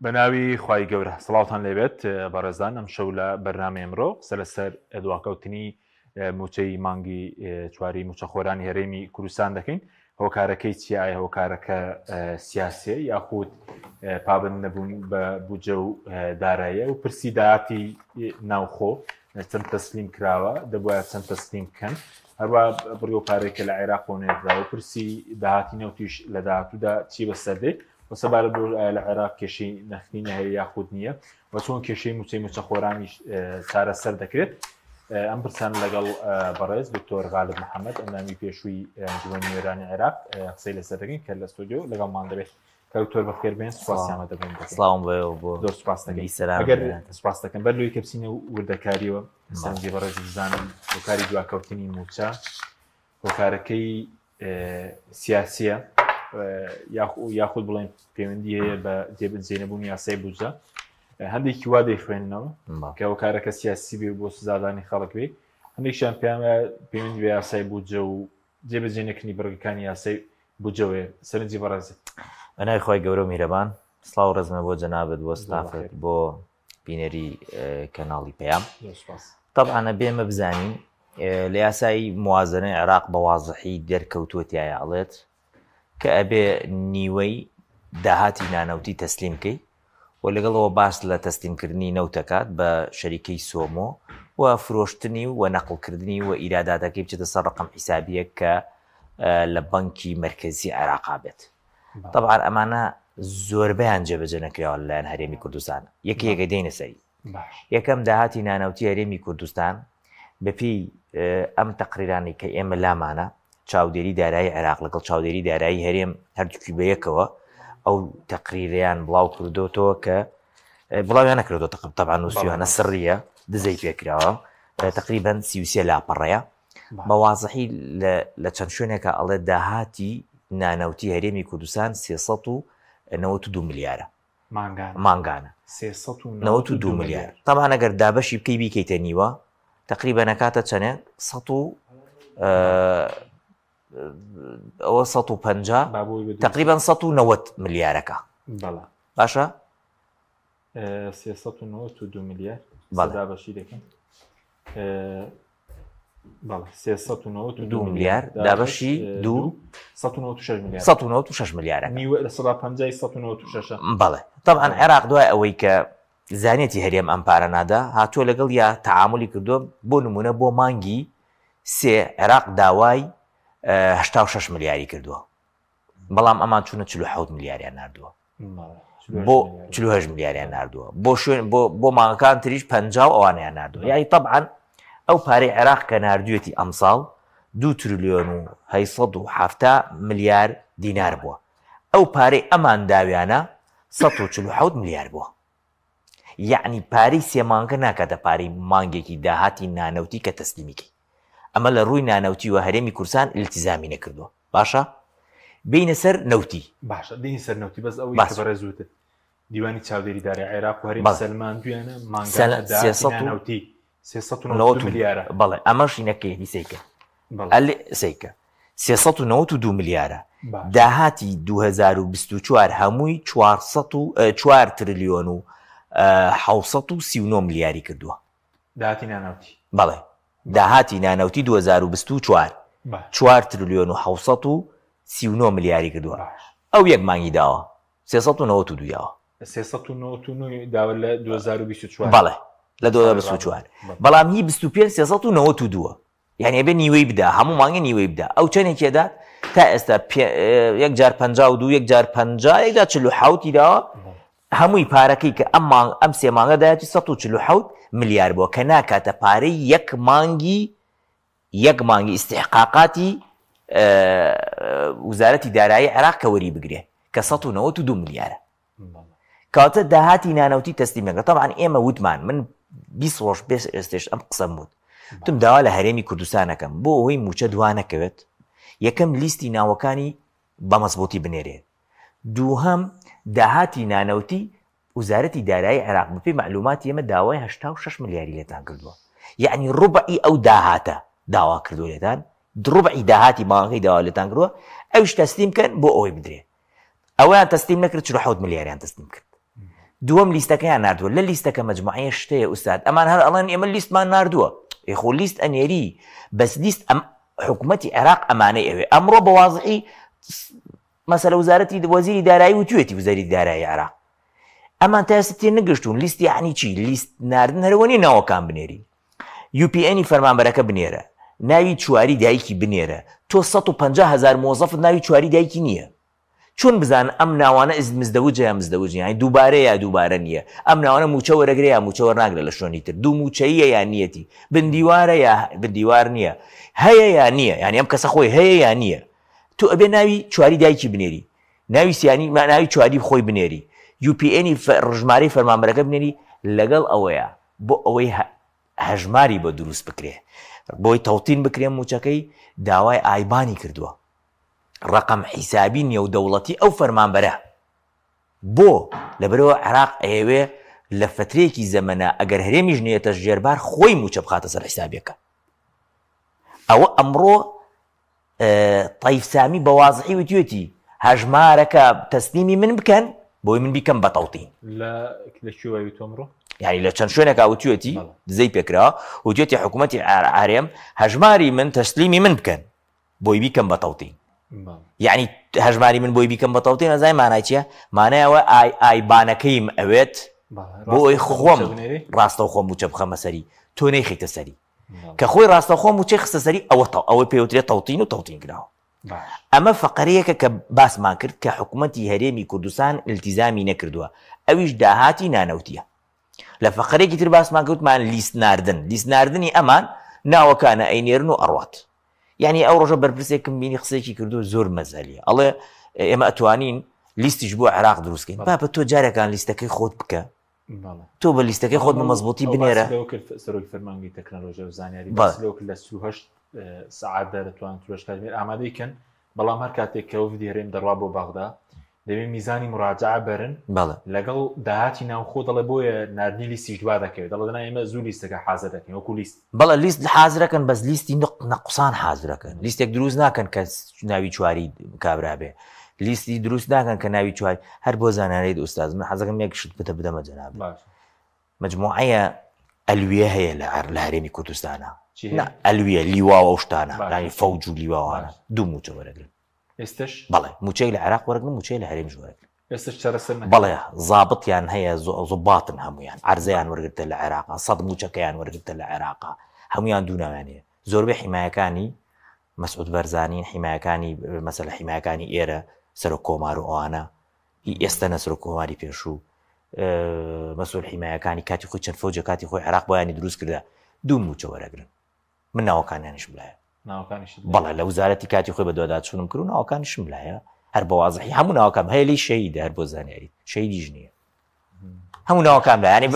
بە ناوی خوای گەورە سڵاوتان لێبێت بەڕێزان ئەم شەو لە بەرنامەی ئەمرۆ قسە لەسەر دواکەوتنی موچەی مانگی چواری موچەخۆرانی هەرێمی کوردستان دەکەین هۆکارەکەی چیە ئایا هۆکارەکە سیاسیە یاخود پابند نەبوون بە بودجە و دارایە و پرسی داهاتی ناوخۆ چەند تەسلیم کراوە دەبواە چەند تەسلیم بکەن هەروە بڕی و پارێکە لە عێراق بۆ نێردراوە پرسی داهاتی نەوتیش لە داهاتوودا چی بەسەر دێ و سەبارەت بۆ ئایا لە عێراق کێشەی نەختینە هەیە یاخود نییە و چۆن کێشەی مووچەی مووچەخۆرانیش چارەسەر دەکرێت ئەم پرسان لەگەڵ بەڕێز دکتۆر غالب محەممەد ئەندامی پێشووی ئەنجومەنی نوێنەرانی عێراق قسەی لەسەر دەکەین کە لە ستۆدیۆ لەگەڵمان دەبێت کە دکتۆر بەخێر بێن سپاسیانە دەبن سڵاوم بۆ بۆ زۆر سپاس دەکەین ئەگەر سپاس دەکەم بەر لەوەی کە بچینە وردەکاریەوە سەرنجی بەڕێز بزانم هۆکاری دواکەوتنی مووچە هۆکارەکەی سیاسیە یاخود بڵێن پەیوەندی هەیە بە جێبەجێ نەبوونی یاسای بودجە هەندێکی وا دەیخوێننەوە کە هۆکارەکە سیاسی بێ بۆ سزادانی خەڵک بێ هەندێکیان پێیان پەیوەندی بە یاسای بودجە و جێبەجێ نەکردنی بڕگەکانی یاسای بودجەوەیە سەرنجی بەڕێزت. بەناوی خوای گەورە و میهرەبان سڵاو ڕێزمە بۆ جەنابت بۆ ستافت بۆ بینەری کەناڵی پەیام طبعا ئەبێ ئێمە بزانین لە یاسایی موازنەی عێراق بە وازحی دەرکەوتووە تایە ئەڵێت کە ئەبێ نیوەی داهاتی نانەوتی تەسلیم کەی و لەگەڵەوە باس لە تەسلیمکردنی نەوتەکات بە شەریکەی سۆمۆ و فرۆشتنی و نەقلکردنی و ئیراداتەکەی بچێتە سەر ڕقم حیسابیەک کە لە بەنکی مەرکەزی عێراقا بێت. تەبعەن ئەمانە زۆربەیان جێبەجێ نەکراوە لەلایەن هەرێمی کوردستان یەکە یەکە دێنە سەری یەکەم داهاتی نانەوتی هەرێمی کوردستان بەپێی ئەم تەقریرانی کە ئێمە لامانە چاودێری دارایی عێراق لەگەڵ چاودێری دارایی هەرێم هەردووکی بە یەکەوە ئەو تەقریریان بڵاو کردوتەوە کە بڵاویان نەکردووە تەبعەن نووسیوانە سڕیە دزەی پێکراوە تقریبا 33 لاپەڕەیە بە وازحی لە چەند شوێنێکا ئەڵێ داهاتی نانەوتی هەرێمی کوردستان 392 ملیارە مانگانە 392 ملیار تەبعەن ئەگەر دابەشی بکەی بیکەیتە نیوە تقریبا ئەکاتە چەنێ 100 ئەوە 150 تقریبا 190 ملیارەکە باشە 392 ملیار دابەشی دەکەن بەڵێ 392 ملیار دابەشی دوو 196 ملیارە نیوە لە سەدا پەنجای 196 بەڵێ طبعا عێراق دوای ئەوەی کە زانێتی هەرێم ئەم پارە نادا هاتووە لەگەڵ یا تعاملی کردووە بۆ نمونە بۆ مانگی سێ عێراق داوای 86 ملیاری کردووە بەڵام ئەمان چوونە 47 ملیاریان نردووە بۆ 48 ملیاریان نردووە بۆ شوێن بۆ بۆ مانگەکان تریش پ و ئەوانیان نردووە یاری طبعاان ئەو پارەی عێراق کە نردوێتی ئەمساڵ دو تریلیۆن و 870 ملیار دینار بووە ئەو پارەی ئەمان داویانە 147 ملیار بووە یعنی پارەی سێ مانگە ناکاتە پارەی مانگێکی داهاتی نانەوتی کە تەسلیمیکەی ئەمە لە ڕووی نانەوتیوە هەرێمی کوردستان التزامی نەکردووە باشە بینە سەر نەوتی. باشە دێین سەر نەوتی بەس ئەوەی کە بەڕێز وتت دیوانی چاودێری دارای عێراق و هەرێم سەلماندویانە مانگانە داهاتی نانەوتی 392 ملیارە. بەڵێ ئەمەش نەکەیەتی سەیکە ئەلێ سەیکە 392 ملیارە داهاتی 2024 هەمووی 4 ترلیۆن و 639 ملیاری کردووە. داهاتی نانەوتی. بەڵێ داهاتی نانەوتی 2024 چوار ترلیۆن و 739 ملیاری کردووە ئەو یەک مانگی داوە 392 داوە. 399 داوە لە 2024. بەڵێ لە 2024 بەڵام هی 25 392 یعنی ئەبێ نیوەی بدا هەموو مانگە نیوەی بدا ئەو چەندێکی ئەدات تا ئێستا یەک جار 52 یەک جار 50 یەک جار 47 داوە هەمووی پارەکەی کە ئەم مانگ ئەم سێ مانگە دایەتی 147 ملیار بووە کە ناکاتە پارەی یەک مانگی یەک مانگی ئیستحقاقاتی وزارەتی دارایی عێراق کە وەری بگرێ کە 192 ملیارە کەواتە داهاتی نانەوتی تەسلیم نەکرا تەبعەن ئێمە وتمان من 20 ڕۆژ پێش ئێستێش ئەم قسەم وت وتم داوا لە هەرێمی کوردستان ئەکەم بۆ ئەوەی مووچە دوا نەکەوێت یەکەم لیستی ناوەکانی بە مەزبووتی بنێرێ دووهەم داهاتی نانەوتی وزارەتی دارایی عێراق بەپێی مەعلوماتی ئێمە داوای 86 ملیاری لێتان کردووە یعنی ڕوبعی ئەو داهاتە داوا کردووە لێتان ڕوبعی داهاتی مانگەکەی داوا لێتان کردووە ئەویش تەسلیم کەن بۆ ئەوەی بدرێ ئەوەیان تەسلیم نەکرد 47 ملیاریان تەسلیم کرد. دووەم لیستەکەیان ناردووە لە لیستەکە مەجموعەیە شتەیە ئوستاد ئەمان هەر ئەڵێن ئێمە لیستمان ناردووە ئێ خۆ لیست ئەنێری بەس لیست ئەم حکومەتی عێراق ئەمانەی ئەوێ ئەمڕۆ بە وازحی مەسەلە وزارەتی وەزیری دارایی وتوێتی وزاری دارایی عێراق ئەمان تا ئێستا تێ نەگەشتوون لیست یعنی چی لیست ناردن هەرەوە نیە ناوەکان بنێری UPN ی فەرمانبەرەکە بنێرە ناوی چواری دایکی بنێرە تۆ 150 هزار مۆزەفت ناوی چواری دایکی نییە چۆن بزانن ئەم ناوانە ئز مزدەوجە یا مزدەوج نیە یانی دووبارەیە یا دووبارە نیە ئەم ناوانە مووچە وەرەگرێ یا مووچە وەرناگرێ لە شوێنی تر دوو مووچەییە یا نیەتی بندیوارە یا بندیوار نیە هەیە یا نیە یانی ئەم کەسە خۆی هەیە یا نیە تۆ ئەبێ ناوی چواری دایکی بنێری ناوی سیانی ناوی چواری خۆی بنێری UPN ی ڕژمارەی فەرمانبەرەکە بنێری لەگەڵ ئەوەیە بۆ ئەوەی هەژماری بۆ دروست بکرێ بۆی تەوتین بکرێ مووچەکەی داوای ئایبانی کردووە ڕەقەم حیسابی نێودەوڵەتی ئەو فەرمانبەرە. بۆ؟ لەبەرئەوە عێراق ئەیەوێ لە فەترەیەکی زەمەنا ئەگەر هەرێمیش نەیەتە ژێربار خۆی مووچە بخاتە سەر حیسابێکە. ئەوە ئەمڕۆ تەیف سامی بە وازحی وتوێتی هەژمارەکە تەسلیمی من بکەن بۆی من بیکەم بە تەوتین. لە لە کوێ وای وتوە ئەمڕۆ؟ یعنی لە چەند شوێنێکا وتوێتی دزەی پێکراوە وتوێتی حکوومەتی هەرێم هەژماری من تەسلیمی من بکەن بۆی بیکەم بە تەوتین یعنی هەژماری من بۆی بیکەم بە تەوتین ئەزای مانای چییە مانای ئەوە ئای ئایبانەکەیم ئەوێت بۆ ئەوی خۆم ڕاستەوخۆ موچە بخەمە سەری تۆ نەیخیتە سەری کە خۆی ڕاستەوخۆ موچەی خستە سەری ئەوە ئەوەی پێوترێت تەوتین و تەوتین کراوە ئەمە فقرەیەکە کە باسمان کرد کە حکوومەتی هەرێمی کوردستان التیزامی نەکردووە ئەویش داهاتی نانەوتیە لە فقرێکی تر باسمان کردمان لیست ناردن لیست ناردنی ئەمان ناوەکانە ئەینێرن و ئەڕات یانی ئەو ڕۆژە بەرپرسێکم بینی قسەیەکی کردو زۆر مەزهەلیە ئەڵێ ئێمە ئەتوانین لیستیش بۆ عێراق دروستکەین بابە تۆ جارێکان لیستەکەی خۆت بکە تۆ بە لیستەکەی خۆت بە مەزبوطی بنێرە سەرۆکی فەرمانگەی تەکنەلۆژیا و زانیاری باس لەوە کرد لە 38 سەعاتدا دەتوان 38 کاتژمێر ئامادەی کەن بەڵام هەر کاتێک کە وفدی هەرێم دەڕوا بۆ بەغدا دەبێ میزانی مراجعە بەرن بەڵێ. لەگەڵ داهاتی ناوخۆ دەڵێ بۆیە ناردنی لیستیش دوا دەکەوێت دەڵێ دەنا ئێمە زوو لیستەکە حازر دەکەین وەکو لیست. بەڵێ لیست حازرەکەن بەس لیستی نق نەقوسان حازرەکەن لیستێک دروست ناکەن کە ناوی چواری کابرا بێ لیستی دروست ناکەن کە ناوی چواری هەر بۆ زانیاریت ئوستاز من حەزەکەم یەک شت بتە بدەمە جەنابت باش. مجموعەیە ئەلویە هەیە لە عێر لە هەرێمی کوردستانە چی هەیە؟ نا ئەلویە لیوا و ئەو شتانە باشە. یانی فەوج و لیواوانە باش. دوو مووچە وەرەگرن. ئێستەش؟ بەڵێ مووچەی لە عێراق وەرەگرن مووچەی لە هەرێمیش وەرەگرن. ئێستەش چارەسەر نەکراوە؟ بەڵێ زابتیان هەیە زوباتن هەموویان عەرزەیان وەرگرتە لە عێراقا سەد مووچەکەیان وەرگرتە لە عێراقا هەموویان دوو ناویان هەیە زۆربەی حیمایەکانی مەسعود بەرزانین حیمایەکانی مەسەلە حیمایەکانی ئێرە سەرۆک کۆمار و ئەوانە هی ئێستە نە سەرۆک کۆماری پێشوو مەسول حیمایەکانی کاتی خۆی چەند فەوجە کاتی خۆی عێراق بۆیانی دروست کردە دوو مووچە وەرەگرن من ناوەکانیانیشم لایە. ناوەکانیشت لایە؟ بەڵێ لە وزارەتی کاتی خۆی بەدواداچوونم کرد و ناوەکانیشم لایە هەر بە وازحی هەموو ناوەکان هەیە لی شەهیدە هەر بۆ زانیاری شەهیدیش نییە هەموو ناوەکان لایە یانی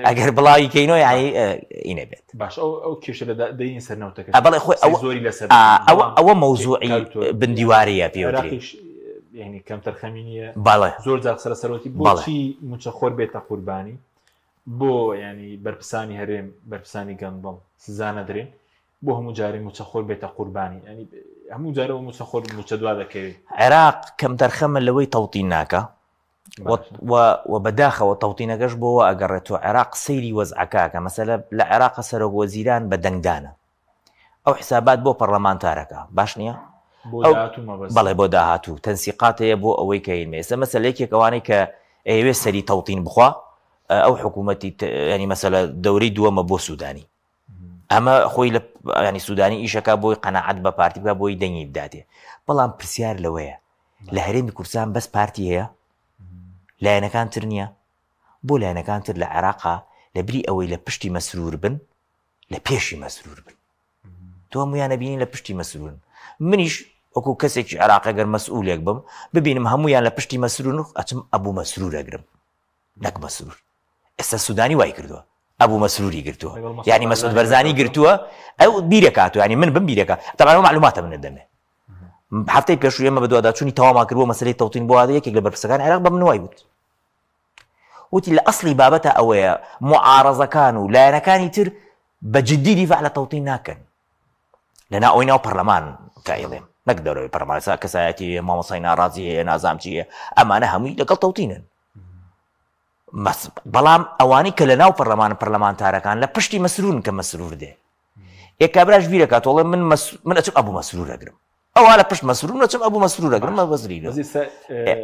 ئەگەر بڵاوی کەینەوە یانی ئینە بێت باش ئەو ئەو کێشە لە دەینی سەر نەوتەکە بەڵێ خۆی ئەوە زۆری لەسەر ئەوە ئەوە مەوزوعی بندیواریە پێوترێ عێراقیش یعنی کەمتەرخەمی نییە بەڵێ زۆر جار قسە لەسەرەتی بۆچی مووچەخۆر بێتە قوربانی بۆ یانی بەرپسانی هەرێم بەرپسانی گەندەڵ سزا نەدرێن بۆ هەموو جارێ موچەخۆر بێتە قوربانی ینی هەموو جارەوە موچەخۆر موچە دوا دەکەوێت. عێراق کەمتەرخەمە لەوەی تەوتین ناکا و بەداخەوە تەوتینەکەش بۆ وا ئەگەڕێتەوە عێراق سەیری وەزعەکە ئەکا مەسەلە لە عێراقە سەرۆک وەزیران بە دەنگدانە ئەو حسابات بۆ پەڕلەمانتارەکە باش نییە؟ بۆ ئەو داهاتوو مەبەست. بەڵێ بۆ داهاتوو تەنسیقات هەیە بۆ ئەوەی کە هینمە ئێستا مەسەلە یەکێک ئەوانەی کە ئەیەوێ سەری تەوتین بخوا ئەو حکوومەتی ینی مەسەلە دەورەی دووەمە بۆ سوودانی ئەمە خۆی لە ینی سوودانی ئیشەکە بۆی قەنەعەت بە پارتی بکە بۆی دەنگی بداتێ بەڵام پرسیار لەوەیە لە هەرێمی کوردستان بەس پارتی هەیە لایەنەکان تر نییە بۆ لایەنەکان تر لە عێراقا لە بری ئەوەی لە پشتی مەسرور بن لە پێشی مەسرور بن تۆ هەمویان ئەبینی لە پشتی مەسرورن منیش وەکو کەسێکی عێراق گەر مەسئولێک بم ببینم هەمویان لە پشتی مەسرورن ئەچم ئەبوو مەسرور ئەگرم نەک مەسرور ئێستا سودانی وای کردووە ئەبوو مەسروری گرتووە یعنی مەسعود بەرزانی گرتووە ئەو بیرەکات و ینی من بم بیرەکە تەبعەن ئەو معلوماتە من دەمێ هەفتەی پێشوو ئێمە بەدواداچوونی تەوامان کرد بۆ مەسەلەی تەوتین بۆ یەکێک لە بەرپرسەکان عێراق بە من وای وت وتی لە ئەسڵی بابەتە ئەوەیە موعارەزەکان و لایەنەکانی تر بە جدی دیفاع لە تەوتین ناکەن لە ناو ئەوەی ناو پەرلەمان کە ئەیڵێم نەک دەرەوەی پەرلەمان ئێستا کەسایەتی هەیە مامۆستای ناڕازی هەیە نازام چی هەیە ئەمانە هەمووی لەگەڵ تەوتینن. بەڵام ئەوانەی کە لە ناو پەرلەمانن پەرلەمانتارەکان لە پشتی مەسرورن کە مەسرور دێ ئێ کابراش بیرەکات تۆڵێ من مەس... من ئەچم ئەبوو مەسرور ئەگرم ئەوە لە پشت مەسرور نەچم ئەبوو مەسرور ئەگرم مە وەزری لۆ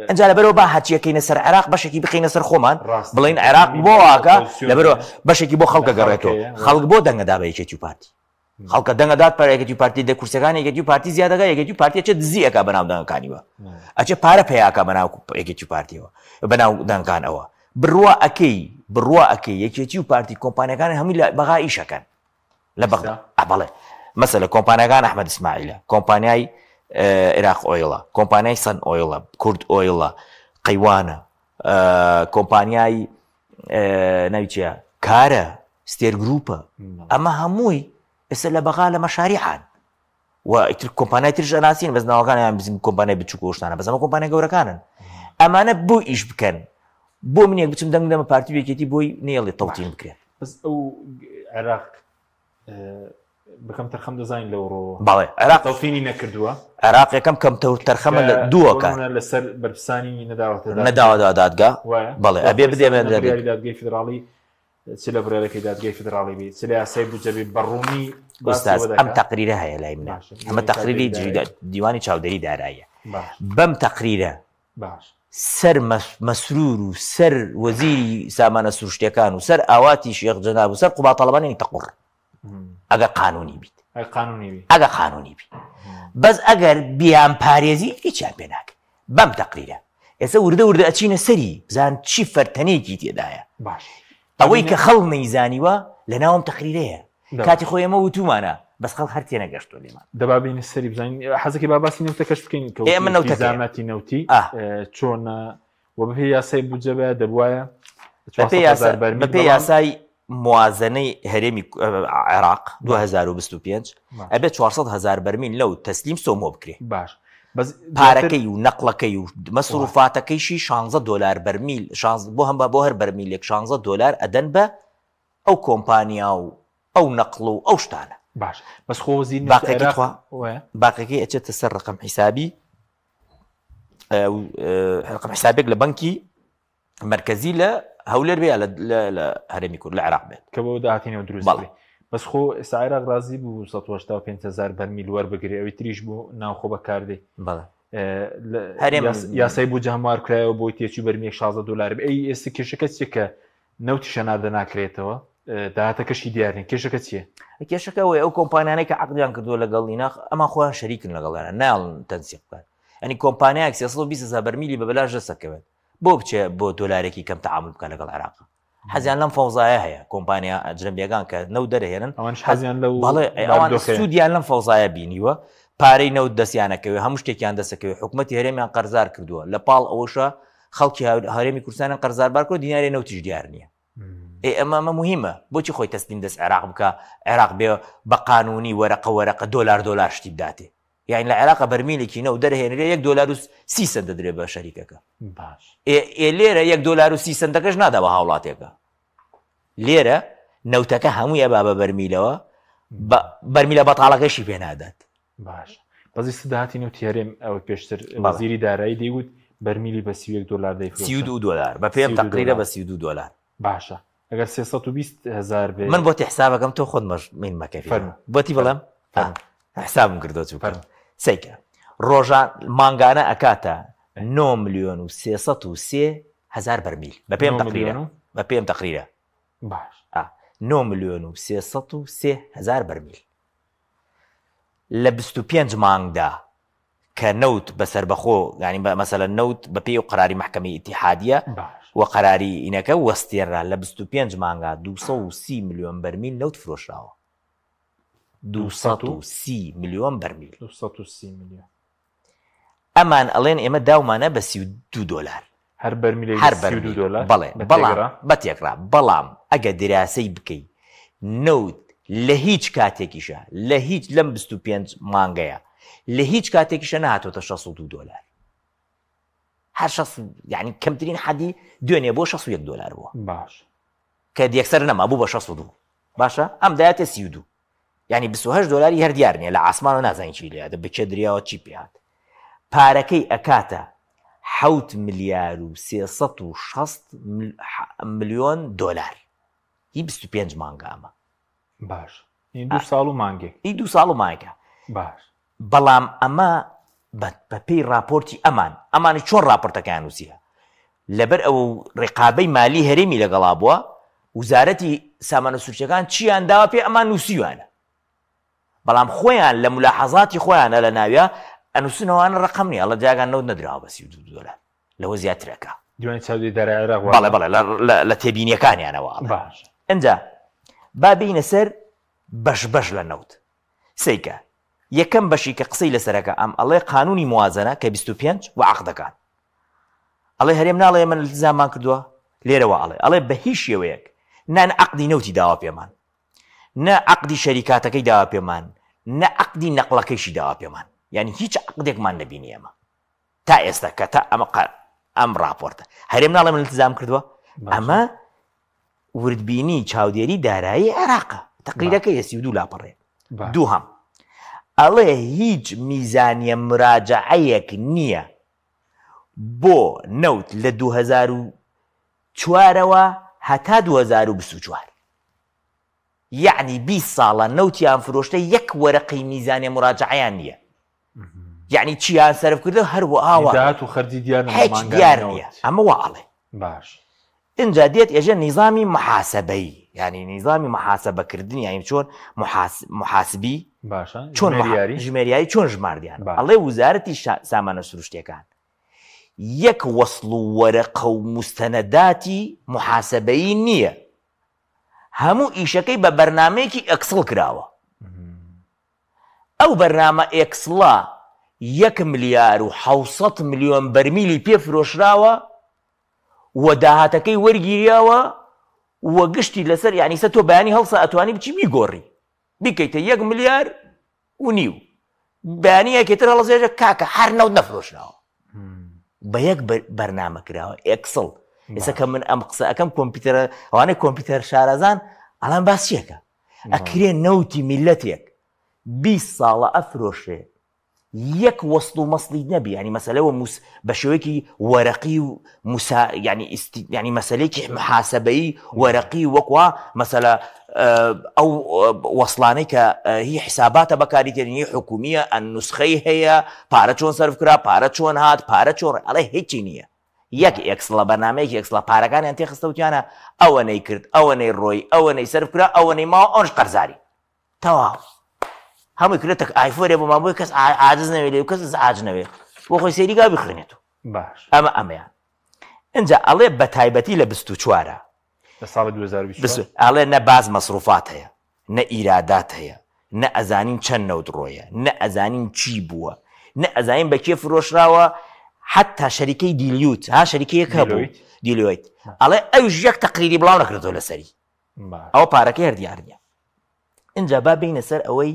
ئەنجا لەبەرەوە با هەرچیەکەینە سەر عێراق بەشێکی بخینە سەر خۆمان بڵین عێراق بۆ واکە لەبەرەوە بەشێکی بۆ خەڵکە گەڕێتەوە خەڵک بۆ دەنگەدا بە یەکێتی و پارتی خەڵکە دەنگەدات پار یەکێتی و پارتی دە کورسەکانی یەکێتی و پارتی زیادەکە یەکێتی و پارتی ئەچێت دزی ئەکا بەناو دەنگەکانیوە ئەچێ پارە پەیاکە بەناو یەکێتی و پارتیەوە بەناو دەنگان ئەوە بڕوا ئەکەی بڕوا ئەکەی یەکێتی و پارتی کۆمپانیەکان هەمووی لە بەغا ئیشەکەن لە بەغدا بەڵێ مەسەلە کۆمپانیەکان ئەحمەد ئیسماعیلە کۆمپانیای عێراق ئۆیڵە کۆمپانیای سەن ئۆیڵە کورد ئۆیڵە قەیوانە کۆمپانیای ناوی چیە کارە ستێر گروپە ئەمە هەمووی ئێستا لە بەغا لە مەشاریعان و ئیتر کۆمپانیای ترش ئەناسین بەس ناوەکانیان بزین کۆمپانیای بچوک و شتانە بەس ئەمە کۆمپانیا گەورەکانن ئەمانە بۆ ئیش بکەن بۆ منێک بچم دەنگ دەمە پارتی و یەکێتی بۆی نێڵێ تەوتین بکرێت بەس ئەو عێراق بەکەم تەرخەم دەزانین لەو ڕۆوە بەڵێ عێراق تەوتینی نەکردووە عێراق یەکەم کەم تەرخەمە لە دووەکە لەسەر بەرپرسانی نەداوەتە نەداوە دادگا بەڵێ ئەبێ بدێ دادگای فیدراڵی چ لە بڕیارەکەی دادگای فیدراڵی بی چ لە یاسای بودجە بی بە ڕوونی باسی ئوستاز ئەوە ئەم دەکات. تەقریرە هەیە لای منە باشە ئەمە دیوانی تەقریری چاودێری دارایی دیوانی چاودێری داراییە باش بەم تەقریرە باش سەر مەسرور و سەر وەزیری سامانە سروشتیەکان و سەر ئاواتی شێخ جەناب و سەر قوباد تاڵەبانی ئەنیتە قوڕ ئەگەر قانونی بیت ئەگەر قانونی بی ئەگەر قانونی بی بەس ئەگەر بیان پارێزی هیچیان پێ ناکرێ بەم تەقریرە ئێستا وردە وردە ئەچینە سەری بزان چی فەرتەنێکی تێدایە باش ئەوەی کە خەڵک نەیزانیوە لە ناوم تەقریرەیە کاتی خۆی ئێمە وتومانە بەس خەڵک هەر تێنەگەشتوە لێمان. دەبا بینە سەری بزانین حەزەکەی با باسی نەوتەکەش بکەین کە ئێمە نەوتەکەیە. التیزاماتی نەوتی ئاه. چۆنە و بەپێی یاسای بودجە بە دەبوایە بەپێی 400 یاسا هەزار بەرمیل بەپێی بەڵام یاسای موازنەی هەرێمی عێراق 2025 باش. ئەبێ 400 هەزار بەرمیل نەوت تەسلیم سۆمۆ بکرێ. باش بەس دواتر پارەکەی و نەقڵەکەی و مەسروفاتەکەیشی 16 دۆلار بەرمیل شانز بۆ هەم بۆ هەر بەرمیلێک 16 دۆلار ئەدەن بە ئەو کۆمپانیا و ئەو نەقڵ و ئەو شتانە. باش بەس خۆ وەزیری نەوتی باقیەکەی عێراق تخوا وایە؟ باقیەکەی ئەچێتە سەر ڕقم حیسابی ڕقم حیسابێک لە بەنکی مەرکەزی لە هەولێر بێ یا لە هەرێمی کورد لە عێراق بێت. کە بۆ داهاتی نەوت دروست بەڵێ. بکرێ. بەس خۆ ئێستا عێراق ڕازی بوو 185 هەزار بەرمیل وەربگرێ ئەوی تریش بۆ ناوخۆ بەکاردێ. بەڵێ. هەرێم یاسای بودجە هەموار کرایەوە بۆی تێچووی بەرمیلێک 16 دۆلار بێ. ئەی ئێستا کێشەکە چییە کە نەوتیش هەناردە ناکرێتەوە داهاتەکەشی دیار نییە کێشەکە چییە؟ کێشەکە ئەوەیە ئەو کۆمپانیانەی کە عەقدیان کردووە لەگەڵ ئینا ئەمان خۆیان شەریکن لەگەڵیانە نایەڵن تەنسیق بکەن یعنی کۆمپانیایەک 320 هەزار بەرمیلی بە بەلاش دەستەکەوێت بۆ بچێ بۆ دۆلارێکی کەم تەعامل بکە لەگەڵ عێراق حەزیان لەم فەوزایە هەیە کۆمپانیا ئەجنەبیەکان کە نەوت دەرهێنن ئەوانش حەزیان لەو بەڵێ ئەوان سوودیان لەم فەوزایە بینیوە پارەی نەوت دەستیانەکەوێ هەموو شتێکیان دەستەکەوێ حکوومەتی هەرێمیان قەرزار کردووە لە پاڵ ئەوەشە خەڵکی هەرێمی کوردستانیان قەرزاربار کردووە دیناری نەوتیش دیار نییە ئێ ئەمە ئەمە مهمە بۆچی خۆی تەسلیم دەست عێراق بکە عێراق بێ بە قانونی وەرەقە وەرەقە دۆلار دۆلار شتی بداتێ یعنی لە عێراق بەرمیلێکی نەوت دەرهێنرێ یەک دۆلار و سی سەنت دەدرێ بە شەریکەکە باش ئێ ئێ لێرە یەک دۆلار و سی سەنتەکەش نادا بە هاوڵاتێکە لێرە نەوتەکە هەمووی ئەبا بە بەرمیلەوە بە بەرمیلە بەتاڵەکەشی پێ نادات باش بەس ئیستا داهاتی نەوتی هەرێم ئەوەی پێشتر وەزیری دارایی دەیگوت بەرمیلی بە 31 دۆلار دەیفرۆشن 32 دۆلار بە پێم تەقریرە بە 32 دۆلار باشە ئەگەر 320 هزار بێ من بۆتی حسابەکەم تۆ خۆت مەش مین مەکە فەرموو. بۆتی بڵێم فەرموو. حسابم کردووە چووکە فەرموو. سەیکە ڕۆژان مانگانە ئەکاتە 9 ملیۆن و 303 هزار بەرمیل بە پێم 9 تەقریرە ملیۆن و؟ بە پێم تەقریرە باش 9 ملیۆن و 303 هزار بەرمیل لە 25 مانگدا کە نەوت بە سەربەخۆ یانی بە مەسەلەن نەوت بە پێی ئەو قەراری مەحکەمەی ئیتیحادیە باش. و قەراری ئینەکە وەستێنرا لە 25 مانگا 230 ملیۆن بەرمیل نەوت فرۆشراوە 230 ملیۆن بەرمیل 230 ملیۆن ئەمان ئەڵێن ئێمە داومانە بە 32 دۆلار هەر بەرمیلێک هەر 32 بەرمیل دۆلار بەڵێ بە بەڵام تێکڕا بە تێکڕا بەڵام ئەگە دراسەی بکەی نەوت لە هیچ کاتێکیشە لە هیچ لەم 25 مانگەیە لە هیچ کاتێکیشە نەهاتۆتە 62 دۆلار هەر شەست یعنی کەمترین حەدی دوێنێ بۆ 61 دۆلار بووە باش کە یەکسەر نەما بوو بە 62 باشە ئەم دایەتە 32 یعنی 28 دۆلاری هەر دیار نییە لە ئاسمانەوە نازانین چی لێ هاتە بکێ دریاوە چی پێ هات پارەکەی ئەکاتە حەوت ملیار و 360 ملیۆن دۆلار هی 25 مانگە ئەمە. باش ئی دوو ساڵ و مانگێک. ئی دوو ساڵ و مانگێکە. باش. بەڵام ئەمە بە پێی ڕاپۆرتی ئەمان، ئەمانی چۆن ڕاپۆرتەکەیان نووسیە؟ لەبەر ئەوە و ڕقابەی مالی هەرێمی لەگەڵا بووە، وزارەتی سامانە سروشتیەکان چیان داوە پێ ئەمان نووسیویانە. بەڵام خۆیان لە ملاحەزاتی خۆیانە لە ناویا ئەنووسن ئەوانە ڕەقەم نییە، ئەڵێ جاگان نەوت نەدراوە بە 32 دۆلار لەوە زیاتر ئەکا. دیوانی چاودێری دارایی عێراق وا بەڵێ بەڵێ لە تێبینیەکانیانەوە ئەڵێ. باش. ئینجا با بێینە سەر بەش بەش لە نەوت. سەیکە یەکەم بەشی کە قسەی لەسەر ئەکا ئەم ئەڵێ قانونی موازەنە کە 25 و عەقدەکان. ئەڵێ هەرێم ناڵێ ئێمە التزاممان کردووە؟ لێرەوە ئەڵێ ئەڵێ بە هیچ شێوەیەک نە عەقدی نەوتی داوە پێمان. نە عەقدی شەریکاتەکەی داوە پێمان نە عەقدی نەقڵەکەیشی داوە پێمان یعنی هیچ عەقدێکمان نەبینی ئێمە تا ئێستا کە تا ئەمە ئەم ڕاپۆرتە هەرێم ناڵێ من التزام کردووە ئەمە وردبینی چاودێری دارایی عێراقە تەقریرەکە یە 32 لاپەڕێ دووهەم ئەڵێ هیچ میزانیە مراجعەیەک نییە بۆ نەوت لە 2004ەوە هەتا 2024 یەعنی 20 ساڵە نەوتیان فرۆشتە یەک وەرەقەی میزانیە مراجعەیان نییە یەعنی چیان سەرف کردە هەر وئاوا داهات و خەرجی دیار نیە هیچ دیار نییە ئەمە وا ئەڵێ باش ئینجا دێت ئێژە نیزامی محاسبەیی یعنی نیزامی محاسبەکردنی یعنی چۆن محاسبی باشە چۆن ژمێریاری چۆن ژماردیان ئەڵێ وزارەتی سامانە سروشتیەکان یەک وەسڵ و وەرەقە و موستەنەداتی محاسبەیی نییە هەموو ئیشەکەی بە بەرنامەیەکی Excel کراوە. ئەو بەرنامە Excel ە یەک ملیار و حەوسەد ملیۆن بەرمیلی پێ فرۆشراوە و داهاتەکەی وەرگیریاوە و گشتی لەسەر یانی سە تۆ بەیانی هەڵسە ئەتوانی بچی بیگۆڕی بیکەیتە یەک ملیار و نیو بەیانی یەکێ تر هەڵەسێژە کاکە هەر نەوت نەفرۆشراوە بە یەک بەرنامە کراوە Excel ئێستا کە من ئەم قسە ئەەکەم کۆمپیوتەرە ئەوانەی کۆمپیوتەر شارەزان ئەڵان باسیەکە ئەکرێ نەوتی میلەتێک 20 ساڵە ئەفرۆشێ یەک وەسڵ و مەسڵی نەبی یانی مەسەلە وە موس بە شێوەیەکی وەرەقی و موسا یانی ئیستی یانی مەسەلەیەکی محاسبەیی وەرەقی وەکوا مەسەلە ئەو وەسڵانەی کە هی حساباتە بەکاری تێنی هی حکومیە ئەن نوسخەی هەیە پارە چۆن سەرف کرا پارە چۆن هات پارە چۆن ئەڵێ هیچی نییە یەک Excel ە بەرنامەیەکی Excel ە پارەکانیان تێخستە وتیانە ئەوەنەی کرد ئەوەنەی ڕۆی ئەوەنەی سەرف کرا ئەوەنەی ماوە ئەوەنەش قەرزاری تەواو هەمووی کردە تەک ئایفۆرێ بۆمان بۆی کەس عاجز نەوێ لێ و کەس ئازعاج نەوێ بۆ خۆی سەیری گا بخوێنێتەوە باش ئەمە ئەمەیان ئینجا ئەڵێ بە تایبەتی لە 24 لە ساڵی 2024 ئەڵێ نە باز مەسروفات هەیە نە ئیرادات هەیە نە ئەزانین چەند نەوت ڕۆیە نە ئەزانین چی بووە نە ئەزانین بە کێ فرۆشراوە حتا شەریکەی دیلیوت ها شەریکەیەک هەبوو دیلویت ئەڵێ ئەوش یەک تەقریری بڵاو نەکردەوە لەسەری ئەوە پارەکەی هەر دیار نییە ئینجا با بینە سەر ئەوەی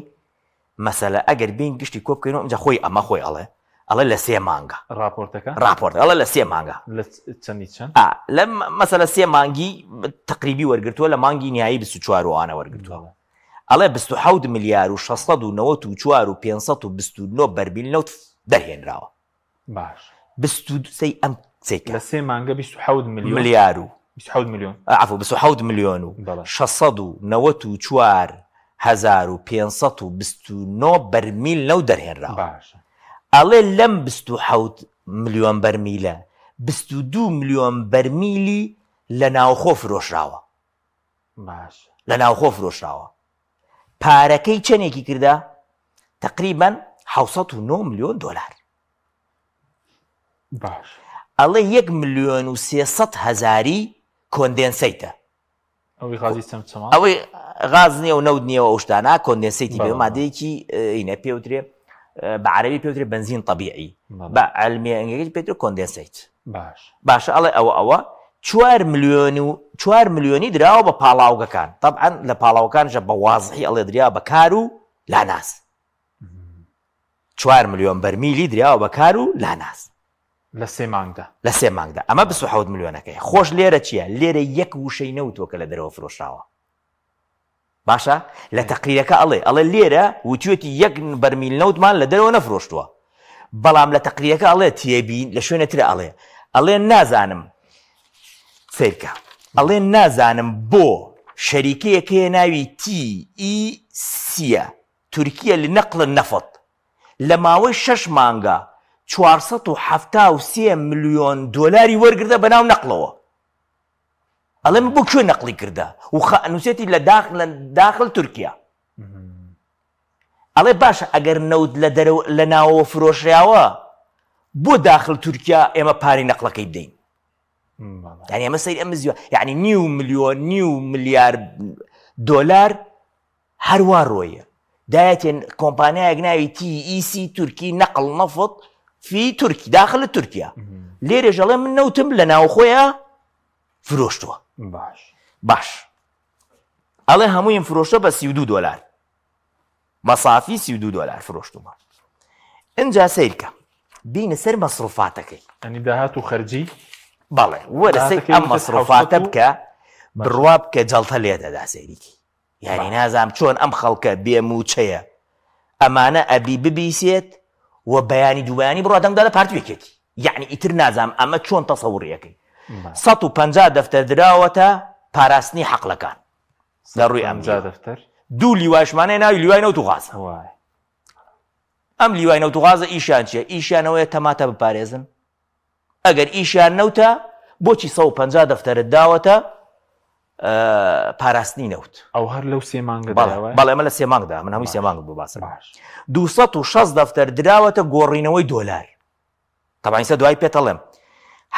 مەسەلە ئەگەر بین گشتی کۆ بکەینەوە ئینجا خۆی ئەمە خۆی ئەڵێ ئەڵێ لە سێ مانگە ڕاپۆرتەکە ڕاپۆرت ئەڵێ لە سێ مانگە لە چەندی چەند ئا لە مەسەلە سێ مانگی تقریبی وەرگرتووە لە مانگی نهایی 24 وانە وەرگرتووە ئەڵێ 27 ملیار و 694 و 529 بەرمیل نەوت دەرهێنراوە باش. 22 سەی ئەم سەی کە. لە سێ مانگە 27 ملیۆن. ملیار و. 27 ملیۆن. عەفو 27 ملیۆن و. بەڵێ. 694 هەزار و 529 بەرمیل نەوت دەرهێنراوە. باشە. ئەڵێ لەم 27 ملیۆن بەرمیلە 22 ملیۆن بەرمیلی لە ناوخۆ فرۆشراوە. باشە. لە ناوخۆ فرۆشراوە. پارەکەی چەندێکی کردە؟ تەقریبەن 709 ملیۆن دۆلار. باش. ئەڵێ یەک ملیۆن و 300 هەزاری condensate ە. ئەوەی غازی چەمچەماڵ؟ ئەوەی غاز نییە و نەوت نییە و ئەو شتانە condensate ی پێ مادەیەکی ئینە پێوترێ بە عەرەبی پێوترێ بەنزین تەبیعی بە عەلمیە ئینگلیزی پێوترێ condensate. باش. باشە ئەڵێ ئەوە ئەوە چوار ملیۆن و چوار ملیۆنی دراوە بە پاڵاوگەکان تەبعەن لە پاڵاوەکانشە بە وازحی ئەڵێ دریا بە کار و لاناز چوار ملیۆن بەرمیلی دراوە بە کار و لاناز لە سێ مانگدا لە سێ مانگدا ئەمە 27 ملیۆنەکەی خۆش لێرە چییە لێرە یەک وشەی نەوتووە کە لە دەرەوە فرۆشراوە باشە لە تەقریرەکە ئەڵێ ئەڵێ لێرە وتوێتی یەک بەرمیل نەوتمان لە دەرەوە نەفرۆشتووە. بەڵام لە تەقریەکە ئەڵێ تێبین لە شوێنە ترە ئەڵێ ئەڵێ نازانم سەیرکە ئەڵێ نازانم بۆ شەریکەیەک هەیە ناوی تی ئی سیە تورکیە لنقل النفط لە ماوەی شەش مانگا 473 ملیۆن دۆلاری وەرگردە بەناو نەقلەوە ئەڵێ من بۆ کوێ نەقلی کردە و نووسێتی لە داخل لە داخل تورکیا ئەڵێ باشە ئەگەر نەوت لە دەرەوە لە ناوەوە فرۆشراوە بۆ داخل تورکیا ئێمە پارەی نەقلەکەی بدەین یعنی ئەمە سەیر ئەم زیوە یعنی نیو ملیۆن نیو ملیار دۆلار هەروا ڕۆیە دایەتێن کۆمپانیایەک ناوی TEC تورکی نەقل نەفت فی تورکی داخل تورکیا لێرێژ ئەڵێ من نەوتم لە ناوخۆیە فرۆشتووە باش باش ئەڵێ هەموویم فرۆشتوە بە 32 دۆلار بە سافی 32 دۆلار فرۆشتومە ئینجا سەیرکە بینە سەر مەسروفاتەکەی ئەنی داهات و خەرجی بەڵێ وەرە سەیر داهاتەکەی ئەم وتت مەسروفاتە 700 بکە باش. بڕوا بکە جەڵتە لێ دەدا سەیریکی یعنی نازانم چۆن ئەم خەڵکە بێ مووچەیە ئەمانە ئەبی ببیسێت و بەیانی دووبەیانی بڕوا دەنگ دادە پارتی یەکێتی یعنی ئیتر نازانم ئەمە چۆن تەسەوڕیەکەی 150 دەفتەر دراوەتە پاراستنی حەقلەکان لە ڕووی ئەمنیەوە دەفتەر دوو لیوایشمانەیە ناوی لیوای نەوت و غازە وای ئەم لیوای نەوت و غازە ئیشیان چییە ئیشیانەوەیە تەماتە بپارێزن ئەگەر ئیشیان نەوتە بۆچی 150 دەفتەرت داوەتە پاراستنی نەوت ئەو هەر لەو سێ مانگە بەڵێ ئەمە لە سێ مانگدا من هەمووی سێ مانگ بۆ باسم 260 دەفتەر دراوەتە گۆڕینەوەی دۆلار تەبعەن ئیستا دوای پێت ئەڵێم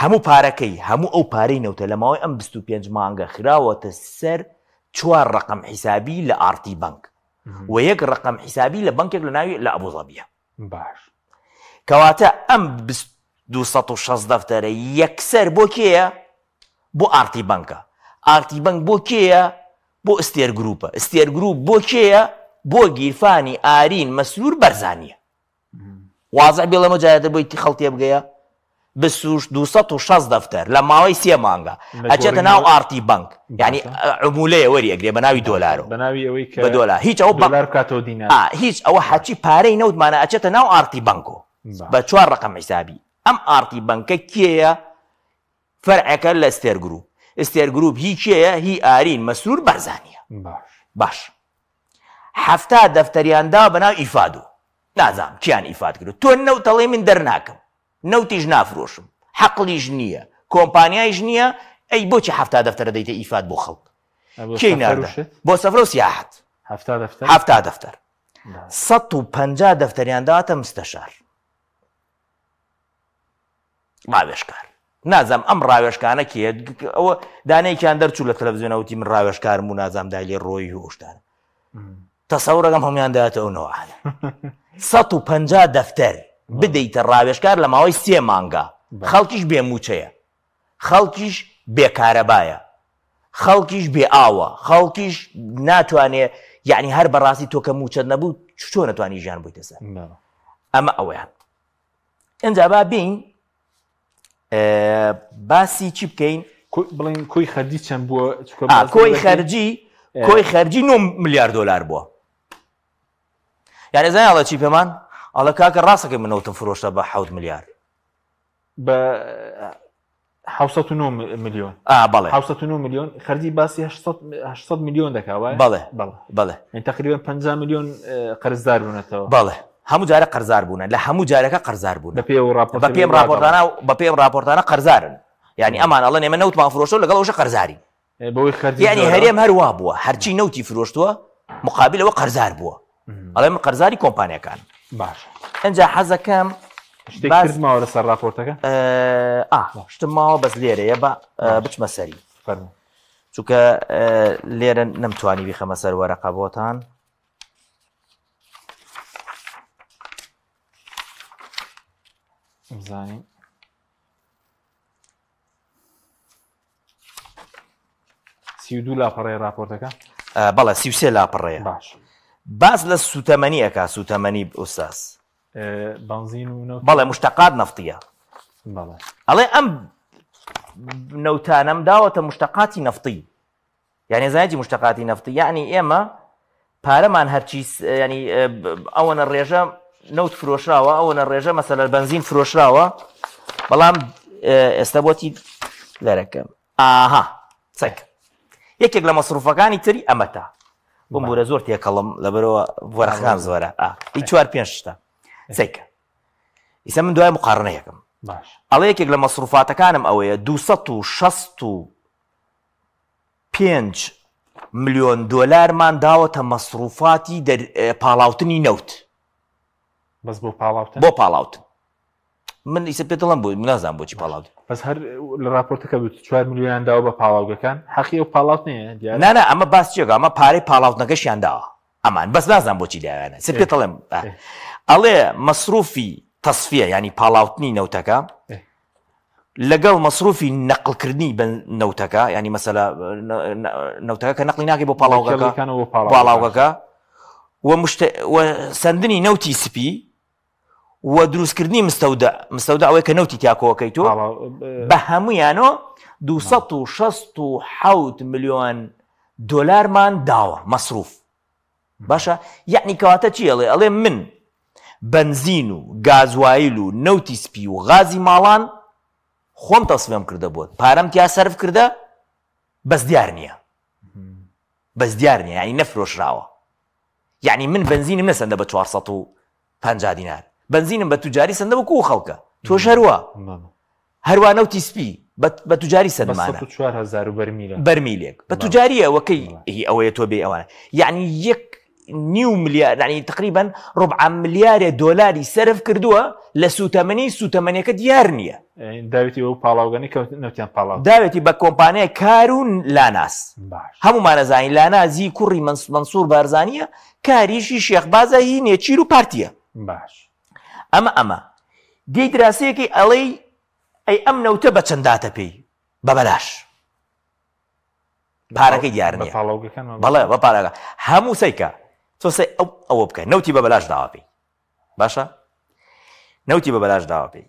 هەموو پارەکەی هەموو ئەو پارەی نەوتە لە ماوەی ئەم 25 مانگە خراوەتە سەر چوار ڕقم حیسابی لە ئارتی بانک و یەک ڕقم حیسابی لە بانکێک لە ناوی لە ئەبوزەبیە باش کەواتە ئەم 260 دەفتەرە یەکسەر بۆ کێیە بۆ ئارتی بانکە ئارتی بانک بۆ کێیە بۆ ئستێر گروپە ئستێر گروپ بۆ کێیە بۆ گیرفانی ئارین مەسرور بەرزانیە وازع بێڵێمە جارێتر بۆی خەڵ تێبگەیە بسوش 260 دەفتەر لە ماوەی سێ مانگە ئەچێتە ناو ئارتی بانک یعنی عمولەیە وەری ئەگرێ بە ناوی دۆلارۆ بە ناوی ئەوەی کە بە دۆلار هیچ ئەوە دۆلار بکاتەوە دینار هیچ ئەوە هەرچی پارەی نەوتمانە ئەچێتە ناو ئارتی بانکۆ بە چوار ڕقم حیسابی ئەم ئارتی بانکە کێیە فەرعەکە لە ستێر گروپ ستێر گروپ هی کێیە هی ئارین مەسرور بارزانیە باش باش 70 دەفتەریان داوە بە ناو ئیفادۆ نازانم کیان ئیفاد کرد تۆ نەوت ئەڵێی من دەرناکەم نەوتیش نافرۆشم حەقلیش نییە کۆمپانیایش نییە ئەی بۆچی 70 دەفتەرە دەیتە ئیفاد بۆ خەڵک کێی ناردە بۆ سەفرە و سیاحەت 70 دەفتەر 150 دەفتەریان داوەتە مستەشار ڕاوێژکار نازانم ئەم ڕاوێژکانە کێ ئەوە دانەیەکیان دەرچوو لە تەلەڤزیۆنە وتی من ڕاوێژکارم و نازانم دای لێ ڕۆیی و ئەو شتانە تەسەورەکەم هەمویان داوەتە ئەو نەوعانە 150 دەفتەر بدەیتە ڕاوێژکار لە ماوەی سێ مانگا خەڵکیش بێ مووچەیە خەڵکیش بێ کارەبایە خەڵکیش بێ ئاوە خەڵکیش ناتوانێ یعنی هەر بەڕاستی تۆ کە مووچەت نەبوو چۆن نەتوانی ژیان بوویتە سەر ئەمە ئەوەیان ئینجا با بێین باسی چی بکەین بڵین کۆی خەرجی چەند بووە کۆی خەرجی کۆی خەرجی 9 ملیار دلار بووە یعنی زانانی ئەڵە چی پێمان ئەڵە کاکە ڕاستەکەی منەوتم فرۆشتە بە 7 ملیار بە 9 میلیۆن بەڵێ 9 میلیۆن خەرجی باسی 800 میلیۆن دەکا وایە بەڵێ بەڵێ بەڵێ یعنی تقریبا 50 میلیۆن قەرزدار بوونەتەوە بەڵێ هەموو جارە قەرزار بوونە لە هەموو جارەکە قەرزار بوون بە پێی ئەو ڕاپۆرتە بە پێی ئەم ڕاپۆرتانە بە پێی ئەم ڕاپۆرتانە قەرزارن یعنی ئەمان ئەڵێن ئێمە نەوتمان فرۆشتوە لەگەڵ ئەوشە قەرزارین بەوەی خەرجی یعنی زۆرە. هەرێم هەر وا بووە هەرچی نەوتی فرۆشتووە مقابل ئەوە قەرزار بووە ئەڵێ من قەرزاری کۆمپانیاکان باش ئینجا حەزەکەم شتێک باس- کرد ماوە لەسەر ڕاپۆرتەکە ئا شتم ماوە بەس لێرەیە بە بچمە سەری فەرموو چونکە لێرە نەمتوانی بیخەمە سەر وەرەقە بۆتان بزانین 32 لاپەڕەیە راپۆرتەکە بەڵێ 33 لاپەڕەیە باش باس لە سوتەمەنی ئەکا سوتەمەنی ئوستاز بەنزین و نەوت بەڵێ مشتقات نەفتیە بەڵێ ئەڵێ ئەم نەوتانەم داوەتە مشتقاتی نەفتی یعنی زانیتی مشتقاتی نەفتی یعنی ئێمە پارەمان هەرچی ینی ئەوەنە ڕێژە نەوت فرۆشراوە ئەوەنە ڕێژە مەسەلە بەنزین فرۆشراوە بەڵام ئێستا بۆتی لەرەکەم ئاها چەک یەکێک لە مەسروفەکانی تری ئەمەتە بمبورە زۆر تێکەڵم لەبەرەوە وەرەخان زۆرە ئی چوار پێنج شتە سەیکە ئیسە من دوای مقارنەیەکم باش ئەڵێ یەکێک لە مەسروفاتەکانم ئەوەیە 265 ملیۆن دۆلارمان داوەتە مەسروفاتی پاڵاوتنی نەوت. بەس بۆ پاڵاوتن؟ بۆ پاڵاوتن. من ئیسە پێت دەڵێم بۆ نازانم بۆچی پاڵاوتن. بەس هەر لە راپۆرتەکە بوو 4 ملیۆنیان داوە بە پاڵاوگەکان حەقی ئەو پاڵاوتنەیە دیارە؟ نا نا ئەمە باس چیەکە ئەمە پارەی پاڵاوتنەکەشیان داوە ئەمان بەس نازانم بۆچی داویانە سە پێت دەڵێم ئەڵێ مەسروفی تەسفیە یانی پاڵاوتنی نەوتەکە لەگەڵ مەسروفی نەقلکردنی بە نەوتەکە ینی مەسەلە نەوتەکە کە نەقلی ناکەی بۆ پاڵاوگەکە پاڵاوگەکە و سندنی نەوتی سپی و دروستکردنی مستەودە مستەودە ئەوەی کە نەوتی تیاکۆکەی تۆ بە هەمویانۆ 267 ملیۆن دۆلارمان داوە مەسروف باشە یەعنی کەواتە چی ئەڵێ ئەڵێ من بەنزین و گازوایل و نەوتی سپی و غازی ماڵان خۆم تەسفیەم کردە بۆت پارەم تیا سەرف کردە بەس دیار نییە بەس دیار نییە یعنی نەفرۆشراوە یعنی من بەنزینم نەسەندە بە 450 دینار بەنزینم بە توجاری سەندە وەکو خەڵکە تۆش هەروە هەروا نەوتی سپی بە توجاری سەدمانە. 104 هەزار و بەرمیلە. بەرمیلێک بە توجاریە وەکەی هی ئەوەیە تۆ بێ ئەوانە یعنی یەک نیو ملیار یعنی تقریبا ربع ملیارێ دۆلاری سەرف کردووە لە سوتەمەنی سوتەمەنیەکە دیار نییە. داوێتی ئەو پاڵاوگەنەی کە نەوتیان پاڵاوت. داوێتی بە کۆمپانیای کار و لاناس. باش. هەموومان ئەزانین لاناس هی کوڕی مەنسوور بارزانییە کاریشی شێخ بازە هی نێچیر و پارتییە. باش. ئەمە ئەمە دێی دراسەیەکەی ئەڵێی ئەی ئەم نەوتە بە چەند داتە پێی بە بەلاش پارەکەی دیار نییە بەڵێ بە پارەکە هەموو سەیکە تۆ سەی ئەو ئەوە بکە نەوتی بە بەلاش داوە پێی باشە نەوتی بە بەلاش داوە پێی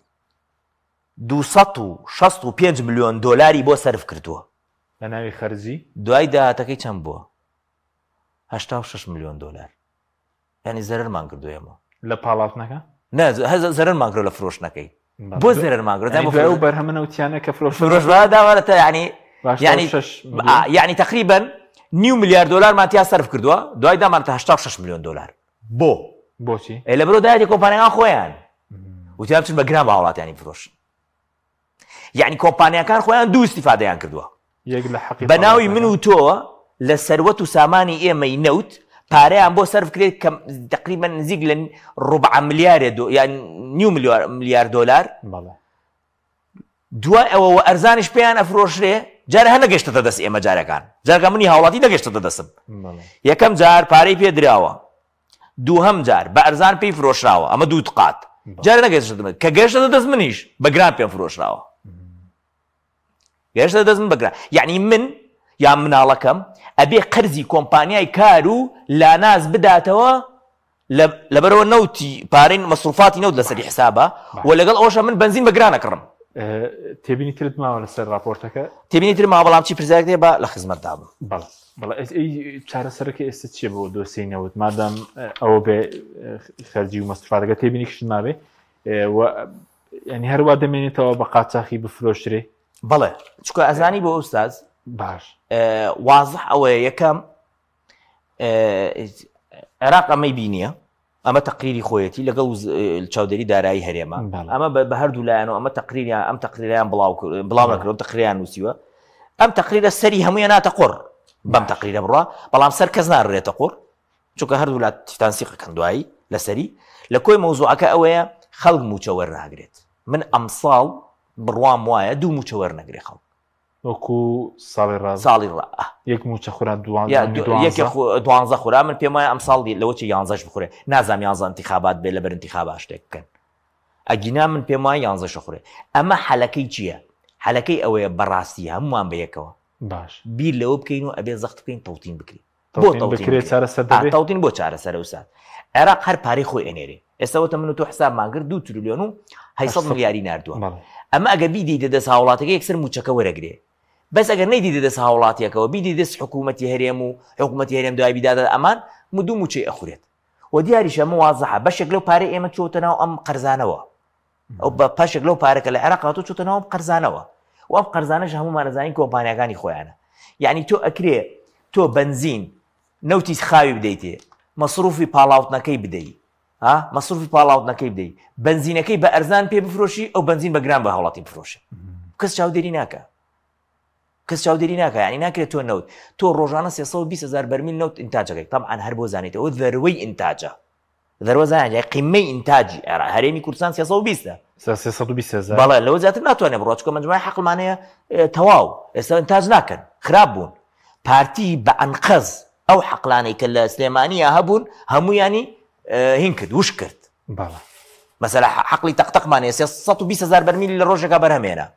265 ملیۆن دۆلاری بۆ سەرف کردووە لە ناوی خەرجی دوای داهاتەکەی چەند بووە 86 ملیۆن دۆلار یانی زەرەرمان کردو ئێمە. لە پاڵاوتنەکە؟ نا زەرەرمان کردو لە فرۆشتنەکەی. بۆ زەرەرمان کردو؟ یانی دوای ئەو بەرهەمە نەوتیانە کە فرۆشتن. فرۆشرا داوارەتە یانی یانی یانی تقریبا نیو ملیار دۆلارمان تیا سەرف کردووە دوای دامانەتە 86 ملیۆن دۆلار. بۆ؟ بۆچی؟ ئێ لەبەرئەوە دایەتی کۆمپانیاکان خۆیان وتیان بچن بە گران بە هاوڵاتیانی بفرۆشن. یعنی کۆمپانیاکان خۆیان دوو ئیستیفادەیان کردووە یەک لە حەقی بە ناوی من و تۆ لە سەروەت و سامانی ئێمەی نەوت پارەیان بۆ سەرف کرێت کە تقریبا نزیک لە ڕوبع ملیارێ دۆ یان نیو ملیار دۆلار بەڵێ دوای ئەوە وە ئەرزانیش پێیان ئەفرۆشرێ جارە هەر نەگەشتەتە دەست ئێمە جارەکان جارەکان منی هاوڵاتی نەگەشتەتە دەستم یەکەم جار پارەی پێ دراوە دووهەم جار بە ئەرزان پێی فرۆشراوە ئەمە دوو قات جارێ نەگەشتە من کە گەشتە دەست منیش بە گران پێم فرۆشراوە گەشتە دەست من بە گران یعنی من یا مناڵەکەم ئەبێ قەرزی کۆمپانیای کار و لاناز بداتەوە لەبەرەوە نەوتی پارەی مەسروفاتی نەوت لەسەری حسابە و لەگەڵ ئەوەشە من بەنزین بە گران ئەکڕم. تێبینی ترت ماوە لەسەر راپۆرتەکە؟ تێبینی تر ماوە بەڵام چی پرسیارێک هەیە با لە خزمەتدا بم. بەڵێ بەڵێ ئەی چارەسەرەکە ئێستا چییە بۆ دۆسیەی نەوت مادام ئەوە بێ خەرجی و مەسروفاتەکە تێبینیکشت مابێ و یعنی هەروە دەمێنێتەوە بە قاچاخی بفرۆشرێ؟ بەڵێ چونکە ئەزانی بۆ ئوستاز باش وازح ئەوەیە یەکەم عێراق ئەمەی بینیە ئەمە تەقریری خۆیەتی لەگەڵ چاودێری دارایی هەرێمە ئەمە بە هەردوو لایەنەوە ئەمە تەقریریان ئەم تەقریریان بڵاو بڵاو نەکردەوە تەقریریان نووسیوە ئەم تەقریرە سەری هەموویان ناتە قوڕ بەم تەقریرە بڕە بەڵام سەر کەس ناڕێتە قوڕ چونکە هەردوو لا تانسیقەکەن دوایی لەسەری لە کۆی مەوزوعەکە ئەوەیە خەڵک موچە وەرناگرێت من ئەمساڵ بڕوام وایە دوو موچە وەرنەگرێ خەڵک وەکو ساڵی ڕا ساڵی ڕا یەک موچە خورا یەکێ دوانزە خورا من پێم وایە ئەم ساڵ لەوە چی یانزەش بخورێ نازانم یانزە انتخابات بێ لەبەر انتخابات شتێک بکەن ئەگینا من پێم وایە یانزەشە خورێ ئەمە حەلەکەی چییە حەلەکەی ئەوەیە بەڕاستی هەمووان بە یەکەوە باش بیر لەوە بکەین و ئەبێ زەخت بکەین تەوتین بکرێ بۆ تەوتین تەوتین بکرێ بکرێ چارەسەر ئا دەبێ تەوتین بۆ چارەسەرە وسات عێراق هەر پارەی خۆی ئەنێرێ ئێستا وتم من و تۆ حسابمان کرد 2 تریلیۆن و 800 800 ملیاری ناردووە بەڵێ ئەمە ئەگەر بیدەیتە دەست هاوڵاتەکە یەکسەر مووچەکە وەرەگرێ بەس ئەگەر نەیدیتە دەست هاوڵاتیەکەوە بیدەی دەست حکوومەتی هەرێم و حکوومەتی هەرێم دوای بیداتە ئەمان مدوو مووچەی ئەخورێت. و دیاریشە ئەمە وازحە بەشێک لەو پارەی ئێمە چۆتە ناو ئەم قەرزانەوە ئەو بە پەشێک لەو پارەکە لە عێراق هاتوو چۆتە ناو ئەم قەرزانەوە و ئەم قەرزانەش هەموومان ئەزانین کۆمپانیاکانی خۆیانە یعنی تۆ ئەکرێ تۆ بەنزین نەوتی خاوی بدەیتێ مەسروفی پاڵاوتنەکەی بدەی ها مەسروفی پاڵاوتنەکەی بدەی بەنزینەکەی بە ئەرزان پێ بفرۆشی ئەو بەنزین بە گران بە هاوڵاتی بفرۆشێ کەس چاودێری ناکە کەس چاودێری ناکە یعنی ناکرێت تۆ نەوت تۆ ڕۆژانە 320 هزار بەرمیل نەوت ئینتاجەکەی طبعا هەر بۆ زانیتەوە ذروەی ئینتاجە ذروە زانیت یعنی قیمەی ئینتاجی عێراق هەرێمی کوردستان 320 320 هزار بەڵێ لەوە زیاتر ناتوانێت بڕات چونکە مەجموعی حەقلمانەیە تەواو ئێستا ئینتاج ناکەن خراپ بوون پارتی بە ئەنقەز ئەو حەقلانەی کە لە سلێمانیە هەبوون هەمویانی هین کرد وش کرد بەڵێ مەسەلە حەقلی تەقتەقمان هەیە 320 هزار بەرمیل لە ڕۆژێکا بەرهەمێنە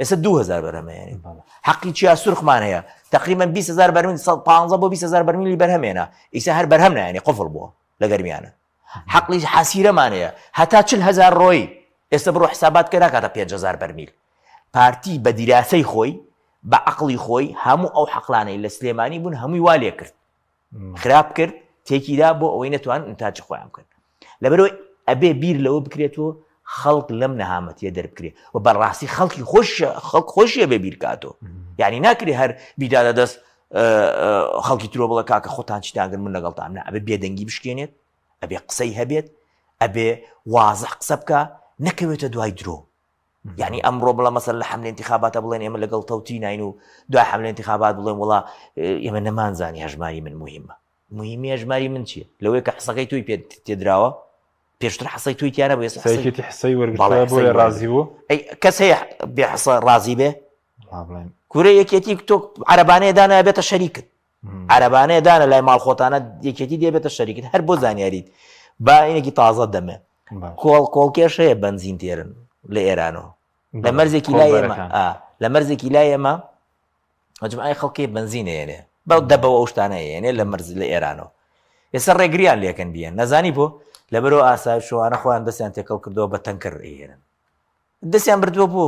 ئێستا 2000 بەرهەمێنێ حەقی چیا سورخمان هەیە تقریبا 20000 بەرمیل 15 بۆ 20000 بەرمیلی بەرهەمێنە ئیسا هەر بەرهەم نایەنێ قفڵ بووە لە گەرمیانە حەقلی حەسیرەمان هەیە هەتا 40000 ڕۆی ئێستا بڕۆ حسابات کە ناکاتە 5000 بەرمیل پارتی بە دیراسەی خۆی بە عەقڵی خۆی هەموو ئەو حەقلانەی لە سلێمانی بوون هەمووی وا لێ کرد خراپ کرد تێکیدا بۆ ئەوەی نەتوان ئینتاجی خۆیان بکەن لەبەرەوەی ئەبێ بیر لەوە بکرێتەوە خەڵک لەم نەهامەتیە دەربکرێ و بەڕاستی خەڵکی خۆش خەڵک خۆشیە بێ بیرکاتەوە یعنی ناکرێ هەر بیدادە دەست خەڵکی ترۆ بڵێ کاکە خۆتان چیتان کرد من لەگەڵتان نا ئەبێ بێدەنگی بشکێنێت ئەبێ قسەی هەبێت ئەبێ وازح قسە بکە نەکەوێتە دوای درۆ یعنی ئەمڕۆ بڵە مەسەر لە حملە انتخاباتە بڵێن ئێمە لەگەڵ تەوتی ناین و دوای حملە انتخابات بڵێن وڵا ئێمە نەمانزانی هەژماری من مهمە مهمی هەژماری من چییە لەوەی کە حسەکەی تۆی پێ تێدراوە پێشتر حسەی تۆی تیانە بۆ ئێستا حسەیەتی حسەی وەرگرتووە بۆیە ڕازی بوو ئەی کەس هەیە بێ حسە ڕازی بێ کورە یەکێتی تۆ عەرەبانەیە دانا بێتە شەریکت عەرەبانەیە دانە لای ماڵ خۆتانە یەکێتی دێ بێتە شەریکت هەر بۆ زانیاریت با ئینێکی تازە دەمێ کۆڵ کۆڵکێش هەیە بەنزین تێرن لە ئێرانەوە لە مەرزێکی لای ئێمە لە مەرزێکی لای ئێمە مەجموعەی خەڵکی بەنزین ئەیەنێ بەو دەبەوە ئەو شتانە ئەیەنێ لە مەرز لە ئێرانەوە ئێستا ڕێگریان لێکەن بیەن نەزانی بۆ لەبەرەوە ئاسایشەوانە خۆیان دەستیان تێکەڵ کردەوە بە تەنکەر ئەیێنن دەستیان بردووە بۆ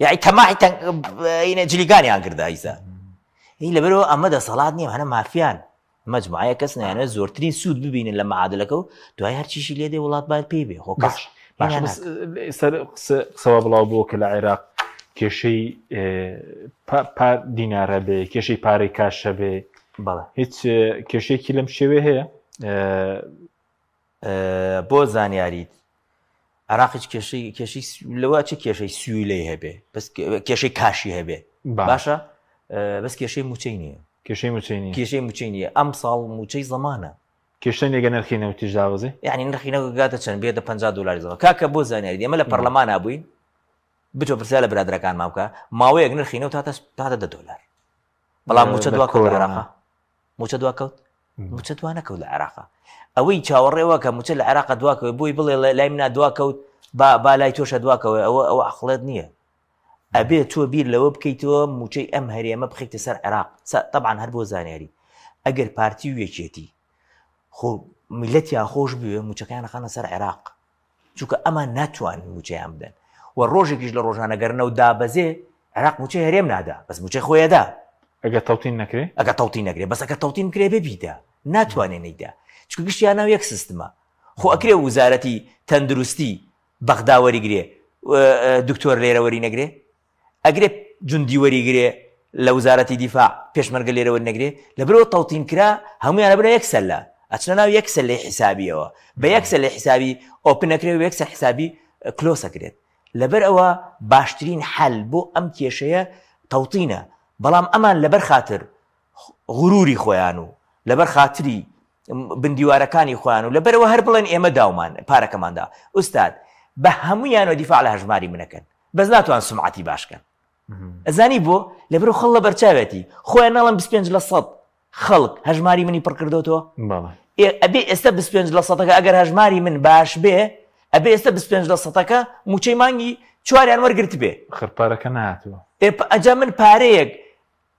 یاعی تەماحی تەنگ جلیگانیان کردە ئیسا هی لەبەرەوە ئەمە دەسەڵات نییە هەنە مافیان مەجموعەیە کەس نایانەوێت زۆرترین سوود ببینن لە معادلەکە و دوای هەرچیشی لێ دێ وڵات باید پێی بێ خۆ کەس باشە بەس سەر قسەوە بڵاو بووە کە لە عێراق کێشەی پار دینارە بێ کێشەی پارەی کاشە بێ بەڵێ هیچ کێشەیەکی لەم شێوێ هەیە بۆ زانیاریت عراق هیچ کێشەی کێشەی لەوە چ کێشەی سویلەی هەبێ بەس کێشەی کاشی هەبێ باشە بەس کێشەی موچەی نییە کێشەی موچەی نییە کێشەی موچەی نییە ئەم ساڵ موچەی زەمانە کێشە نییە نرخی نەوتیش دابەزێ یعنی نرخی نەوت گاتە چەند بێتە 50 دلاری زەمە کاکە بۆ زانیاری ئێمە لە پەرلەمانا بووین بچۆ پرسیار لە برادەرەکانمان بکە ماوەیەک نرخی نەوت هاتە هاتە 10 دلار بەڵام موچە دوا کەوت لە عێراقا موچە دوا کەوت موچە دوا نەکەوت لە عێراقا ئەوەی چاوەڕێوە کە موچە لە عێراقا دواکەوێت بۆی بڵێ لای منا دواکەوت با با لای تۆشە دواکەوێت ئەوە ئەوە عقڵێت نییە ئەبێ تۆ بیر لەوە بکەیتەوە موچەی ئەم هەرێمە بخەیتە سەر عێراق تەبعەن هەر بۆ زانیاری ئەگەر پارتی و یەکێتی خۆ میلەتیان خۆش بوێ موچەکەیان خانە سەر عێراق چونکە ئەمان ناتوان موچەیان بدەن و ڕۆژێکیش لە ڕۆژانە گەرنەوە دابەزێ عێراق موچەی هەرێم نادا بەس موچەی خۆیەدا ئەگە تەوتین نەکرێ ئەگە تەوتین نەکرێ بەس ئەگە تەوتین بکرێ بێ بیدا ناتوانێ نەیدا چونکە گشتیان ناو یەک سیستمە خۆ ئەکرێ وزارەتی تەندروستی بەغدا وەریگرێ دکتۆر لێرە وەری نەگرێ؟ ئەگرێ جوندی وەریگرێ لە وزارەتی دیفاع پێشمەرگە لێرە وەری نەگرێ؟ لەبەرئەوە تەوتین کرا هەموویان ئەبنە یەک سەلە ئەچنە ناو یەک سەلەی حیسابیەوە بە یەک سەلەی حیسابی ئۆپن ئەکرێ و یەک سەر حیسابی کلۆس ئەکرێت لەبەر ئەوە باشترین حەل بۆ ئەم کێشەیە تەوتینە بەڵام ئەمان لەبەر خاتر غروری خۆیان و لەبەر خاتری بندیوارەکانی خۆیان و لەبەرەوە هەر بڵێن ئێمە داومان پارەکەمان دا ئوستاد بە هەمویانەوە دیفاع لە هەژماری منەکەن بەس ناتوان سمعەتی باشکەن ئەزانی بۆ لەبەرو خەڵ لە بەرچاوێتی خۆیان ناڵێن 25 لە سەد خەڵک هەژماری منی پڕ کردوتەوە ئەبێ ئێستا 25 لە سەدەکە ئەگەر هەژماری من باش بێ ئەبێ ئێستا 25 لە سەدەکە موچەی مانگی چواریان وەرگرت بێ خرپارەکە نهاتوە ئەجا من پارەیەک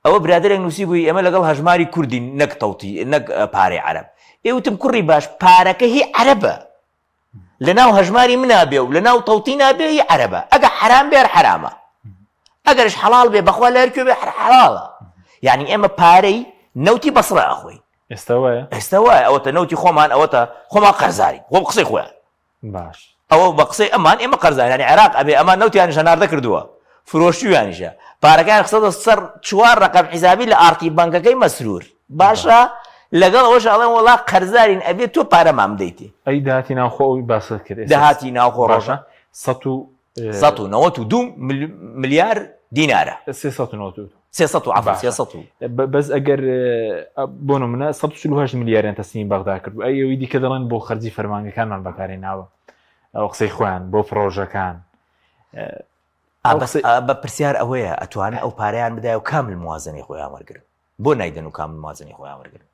ئەوە برادەرێک نووسیبووی ئێمە لەگەڵ هەژماری کوردین نەک تەوتی نەک پارەی عەرەب. ئێ وتم کوڕی باش پارەکە هی عەرەبە. لەناو هەژماری منا بێ و لەناو تەوتینا بێ هی عەرەبە. ئەگە حەرام بێ هەر حەرامە. ئەگەرش حەڵاڵ بێ بەخوا لە هەر کوێ بێ هەر حەڵاڵە. یانی ئێمە پارەی نەوتی بەسڕە ئەخۆین. ئێستا وایە؟ ئێستا وایە ئەوەتە نەوتی خۆمان ئەوەتە خۆمان قەرزاری خۆ قسەی خۆیان باش ئەوە بە قسەی ئەمان ئێمە قەرزارین یانی عێراق ئەبێ ئەمان نەوتیانیش هەناردە کردووە فرۆشتویانیشە پارەکەیان خستەتە سەر چوار ڕەقەم حیسابی لە ئارتی بانکەکەی مەسرور باشە لەگەڵ ئەوەش ئەڵێن وەڵا قەرزارین ئەبێ تۆ پارەمان بدەیتێ. ئەی داهاتی ناوخۆ ئەوی باست کرد ئێستا داهاتی ناوخۆ ڕۆژە باشە 192 ملیار دینارە. 392 300 و عەفو باشە 300 و بەس ئەگەر بۆ نمونە 148 ملیاریان تەسلیمی بەغدا کرد ئەی ئەوی دیکە دەڵێن بۆ خەرجی فەرمانگەکانمان بەکارهێناوە ئەو قسەی خۆیان بۆ پڕۆژەکان ئا بەس بە پرسیار ئەوەیە ئەتوانن ئەو پارەیان بدای و کامل موازنەی خۆیان وەرگرن بۆ نایدەن و کامل موازنەی خۆیان وەرگرن؟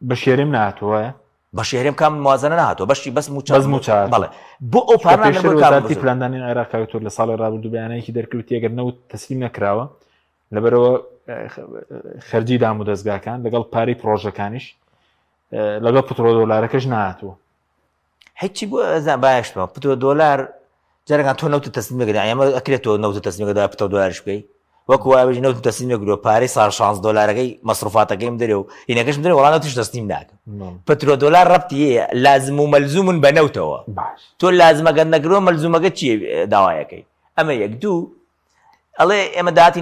بەشی هەرێم نەهاتووە وایە؟ بەشی هەرێم کامل موازنە نەهاتووە بەشی بەس موچە بەس موچە هاتووە. بەڵێ بۆ ئەو چونکە پارانە پێشتر بۆ کامل وەزارەتی موازنە پلاندانانی عێراق کاک دکتۆر لە ساڵی ڕابردوو بەیانێکی دەرکرد ئەگەر نەوت تەسلیم نەکراوە لەبەرەوە خەرجی دام و دەزگاکان لەگەڵ پارەی پڕۆژەکانیش لەگەڵ پترۆدۆلارەکەش نەهاتووە. هیچی بۆ ئەزان باشمە پتۆ دۆلار جارەکان تۆ نەوت تەسلیم نەکردی ئەمە ئەکرێت تۆ نەوت تەسلیم نەکردی پتۆ دۆلاریش بکەی وەکو وایە بژی نەوت تەسلیم نەکردووە پارەی ساڵ 16 دۆلارەکەی مەسروفاتەکەیم دەرێ و هینەکەشم دەرێ وەڵا نەوتیش تەسلیم ناکەم پترۆ دۆلار ڕەبتی هەیە لازم و مەلزومن بە نەوتەوە باش تۆ لازمەکەت نەکردووە مەلزومەکە چییە داوایەکەی ئەمە یەک دوو ئەڵێ ئێمە داهاتی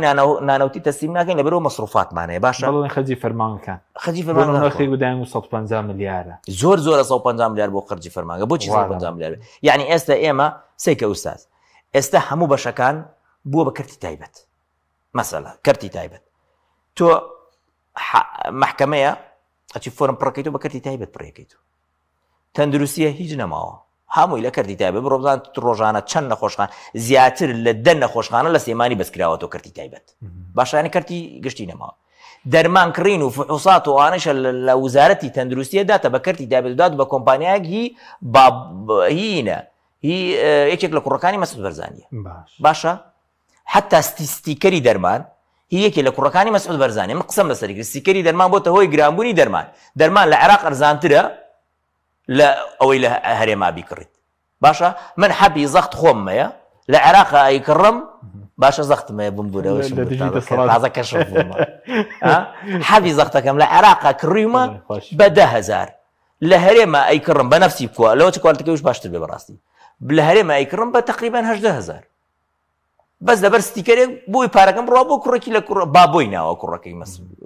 نانەوتی تەسلیم ناکەین لەبەرەوە مەسروفاتمان هەیە باشە بەڵێ خەرجی فەرمانگەکان خەرجی بۆ فەرمانگە نمونە خێک بدایان و 150 ملیارە زۆر زۆرە 150 ملیار بۆ خەرجی فەرمانگە بۆچی 150 ملیار یعنی ئێستا ئێمە سێکە ئوستاز ئێستا هەموو بەشەکان بووە بە کەرتی تایبەت مەسەلە کەرتی تایبەت تۆ محکمەیە ئەچی فۆرم پڕەکەیت و بە کەرتی تایبەت پڕەکەیت تەندروستیە هیچ نەماوە هەمووی لە کەرتی تایبەت بڕۆ بزان ڕۆژانە چەند نەخۆشخان زیاتر لە دە نەخۆشخانە لە سلێمانی بەس کراوەتەوە کەرتی تایبەت باشانی کەرتی گشتی نەماوە دەرمان کڕین و فحوسات و ئەوانەشە لە وزارەتی تەندروستیە داتە بە کەرتی تایبەت دات بە کۆمپانیایەک هی هینە هی یەکێک لە کوڕەکانی مەسعود بەرزانیە باشە حتا ستیکەری دەرمان هی یەکێ لە کوڕەکانی مەسعود بەرزانی من قسەم لەسەری کرد ستیکەری دەرمان بۆتە هۆی گرانبوونی دەرمان دەرمان لە عێراق ئەرزانترە لە ئەوەی لە هەرێما بیکڕیت باشە من حەبی زەخت خۆممەیە لە عێراق ئەیکڕم باشە زەختمەیە بمبورەوە تازە کەشف بوومە حەبی زەختەکەم لە عێراقا کڕیومە بە 10000 لە هەرێمە ئەیکڕم بە نەفسی بکووە لەوە چ کوالتەکەیش باشتر بێ بەڕاستی لە هەرێمە ئەیکڕم بە تقریبان 18000 بەس لەبەر ستیکەرێک بۆی پارەکەم بڕوا بۆ کوڕێکی لە کوڕ با بۆی ناوە کوڕەکەی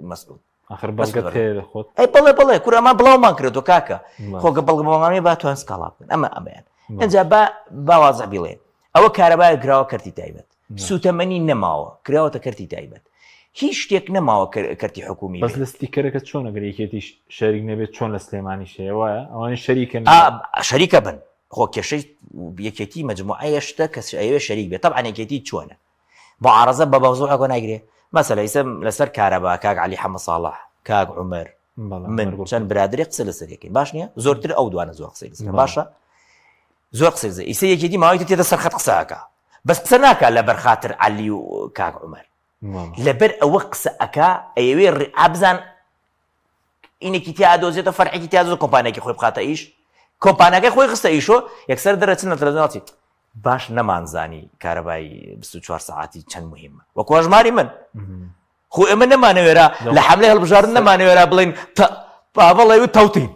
مەسعود آخر بەڵگەت هەیە لە خۆت ئەی بەڵێ بەڵێ کورە ئەمان بڵاومان کردەوە کاکە خۆگە بەڵگە بەڵگەمانەیە با توان سکاڵا بکەن ئەمە ئەمەیان ئینجا با با وازح بیڵێن ئەوە کارەبایە کراوە کەرتی تایبەت سوتەمەنی نەماوە کراوەتە کەرتی تایبەت هیچ شتێک نەماوە کەرتی حکومی بەس لە ستیکەرەکە چۆن ئەگەر یەکێتیش شەریک نەبێت چۆن لە سلێمانی شەیە وایە ئەوانی شەریکن شەریکە بن خۆ کێشەی یەکێتی مەجموعەیە شتە کەس ئەیەوێ شەریک بێت تەبعەن یەکێتی چۆنە معارەزە بە مەوزوعەکە ناگرێ مەسەلە ئیسە لەسەر کارەبا کاک عەلی حەمە ساڵح کاک عومەر من چەند برادری قسە لەسەر یەکەین باش نییە زۆرتر ئەو دوانە زۆر قسەی لەسەر باشە زۆر قسەی لەسەر ئیسە یەکێتی ماوەی تێتە سەر خەت قسە ئەکا بەس قسە ناکا لەبەر خاتر عەلی و کاک عومەر لەبەر ئەوە قسە ئەکا ئەیەوێ ڕابزان ئینێکی تیا ئەدۆزێتەوە فەرعێکی تیا دۆزێت کۆمپانیاکی خۆی بخاتە ئیش کۆمپانیاکەی خۆی خستە ئیشۆ یەکسەر دەرەچن لە تەلەڤزیۆن چی باش نەمانزانی کارەبای 24 سەعاتی چەند مهمە وەکو هەژماری من خۆ ئێمە نەمانەوێرا لە حملەی هەڵبژاردن نەمانەوێرا بڵێن پاڤڵ و تەوتین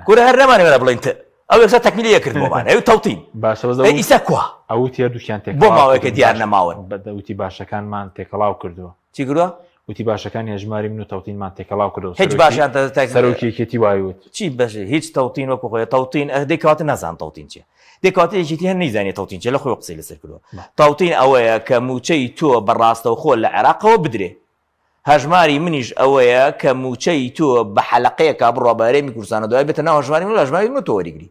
کورە هەر نەمانەوێرا بڵێن ت ئەو یەکسەر تەکمیلی کرد بۆمان ئەو تەوتین باشە بەس ئیسا کوا ئەو تێر دووکیان تێک بۆ ماوەیەکە دیار نەماون بەدەوتی باشەکانمان تێکەڵاو کردووە چی کردووە؟ وتی باشەکانی هەژماری من و تەوتینمان تێکەڵاو کردووە هیچ باشیان سەرۆکی یەکێتی وای وت. چی بەش هیچ تەوتین وەکو خۆی تەوتین ئە دەی کەواتە نازان تەوتین چیە دەی کەواتە یەکێتی هەر نەیزانیە تەوتین چیە لە خۆی قسەی لەسەر کردووە تەوتین ئەوەیە کە مووچەی تۆ بە ڕاستەوخۆ لە عێراقەوە بدرێ هەژماری منیش ئەوەیە کە مووچەی تۆ بە حەلەقەیەکا بڕوا بە هەرێمی کوردستانە دوای بێتە ناو هەژماری من لە هەژماری من تۆ وەریگری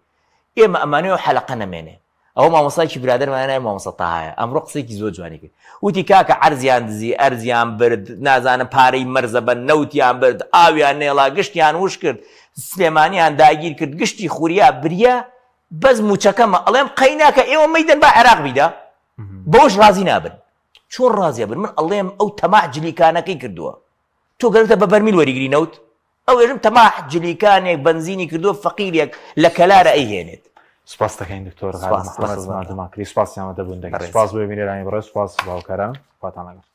ئێمە ئەمانەوێ حەلەقە نەمێنێ ئەوە مامۆستایەکی برادەرمان ناوی مامۆستا تاهایە ئەمڕۆ قسەیەکی زۆر جوانی کرد وتی کاکە عەرزیان دزی ئەرزیان برد نازانم پارەی مەرزەبەن نەوتیان برد ئاویان نێڵا گشتیان وش کرد سلێمانیان داگیر کرد گشتی خوریا بریا بەس موچەکەمە ئەڵێم قەیناکە ئێوە مەیدەن با عێراق بیدا بەوەش ڕازی نابن چۆن ڕازیە بن من ئەڵێم ئەو تەماع جلیکانەکەی کردووە تۆ گەرتە بە بەرمیل وەریگری نەوت ئەو ئێژم تەماح جلیکانێک بەنزینی کردووە فەقیرێک لە کەلارە ئەیهێنێت. سپاست دەکەین دکتۆر غالب محمد ماندوومان کردی سپاسی ئامادەبوون دەکەین سپاس بۆ بینەرانی بەڕێز سپاس بۆ هاوکاران خواتان لەگەڵ.